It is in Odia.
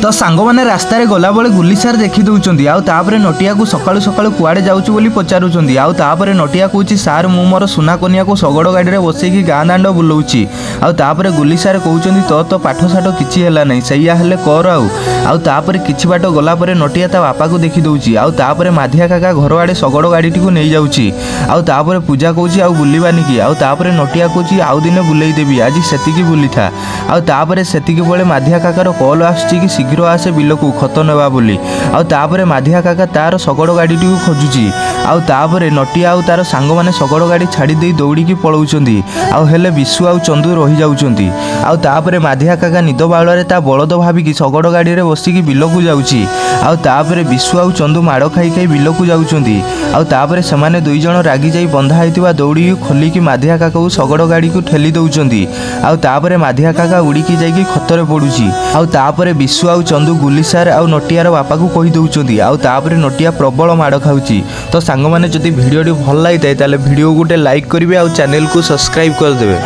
ତ ସାଙ୍ଗମାନେ ରାସ୍ତାରେ ଗଲାବେଳେ ଗୁଲି ସାର୍ ଦେଖି ଦଉଛନ୍ତି। ଆଉ ତାପରେ ନଟିଆକୁ ସକାଳୁ ସକାଳୁ କୁଆଡ଼େ ଯାଉଛୁ ବୋଲି ପଚାରୁଛନ୍ତି। ଆଉ ତାପରେ ନଟିଆ କହୁଛି, ସାର୍, ମୁଁ ମୋର ସୁନା କନିଆକୁ ଶଗଡ଼ ଗାଡ଼ିରେ ବସେଇକି ଗାଁ ଦାଣ୍ଡ ବୁଲଉଛି। ଆଉ ତାପରେ ଗୁଲି ସାର୍ କହୁଛନ୍ତି, ତୋ ତ ପାଠ ସାଠ କିଛି ହେଲା ନାହିଁ, ସେଇଆ ହେଲେ କର। ଆଉ ଆଉ ତାପରେ କିଛି ବାଟ ଗଲା ପରେ ନଟିଆ ତା ବାପାକୁ ଦେଖି ଦଉଛି। ଆଉ ତାପରେ ମାଧିଆ କାକା ଘର ଆଡ଼େ ଶଗଡ଼ ଗାଡ଼ିଟିକୁ ନେଇଯାଉଛି। ଆଉ ତାପରେ ପୂଜା କହୁଛି, ଆଉ ବୁଲିବାନି କି? ଆଉ ତାପରେ ନଟିଆ କହୁଛି, ଆଉ ଦିନେ ବୁଲେଇ ଦେବି, ଆଜି ସେତିକି ବୁଲିଥା। ଆଉ ତାପରେ ସେତିକି ବେଳେ ମାଧିଆ କାକାର କଲ୍ ଆସୁଛି କି ଶୀଘ୍ର ଆସେ ବିଲକୁ ଖତ ନେବା ବୋଲି। ଆଉ ତାପରେ ମାଧିଆ କାକା ତାର ଶଗଡ଼ ଗାଡ଼ିଟିକୁ ଖୋଜୁଛି। ଆଉ ତାପରେ ନଟିଆ ଆଉ ତାର ସାଙ୍ଗମାନେ ଶଗଡ଼ ଗାଡ଼ି ଛାଡ଼ି ଦେଇ ଦୌଡ଼ିକି ପଳଉଛନ୍ତି। ଆଉ ହେଲେ ବିଶୁ ଆଉ ଚନ୍ଦୁ ରହିଯାଉଛନ୍ତି। ଆଉ ତାପରେ ମାଧିଆ କାକା ନିଦ ବାଉଳରେ ତା ବଳଦ ଭାବିକି ଶଗଡ଼ ଗାଡ଼ିରେ ବସିକି ବିଲକୁ ଯାଉଛି। ଆଉ ତାପରେ ବିଶୁ ଆଉ ଚନ୍ଦୁ ମାଡ଼ ଖାଇ ଖାଇ ବିଲକୁ ଯାଉଛନ୍ତି। ଆଉ ତାପରେ ସେମାନେ ଦୁଇ ଜଣ ରାଗି ଯାଇ ବନ୍ଧା ହେଇଥିବା ଦଉଡ଼ିକୁ ଖୋଲିକି ମାଧିଆ କାକାକୁ ଶଗଡ଼ ଗାଡ଼ିକୁ ଠେଲି ଦଉଛନ୍ତି। ଆଉ ତାପରେ ମାଧିଆ କାକା ଉଡ଼ିକି ଯାଇକି ଖତରେ ପଡୁଛି। ଆଉ ତାପରେ ବିଶୁ ଆଉ ଚନ୍ଦୁ ଗୁଲି ସାର୍ ଆଉ ନଟିଆର ବାପାକୁ କହି ଦଉଛନ୍ତି। ଆଉ ତାପରେ ନଟିଆ ପ୍ରବଳ ମାଡ଼ ଖାଉଛି। ତ ସାଙ୍ଗମାନେ, ଯଦି ଭିଡ଼ିଓଟି ଭଲ ଲାଗିଥାଏ, ତାହେଲେ ଭିଡ଼ିଓ ଗୋଟେ ଲାଇକ୍ କରିବେ ଆଉ ଚ୍ୟାନେଲକୁ ସବସ୍କ୍ରାଇବ୍ କରିଦେବେ।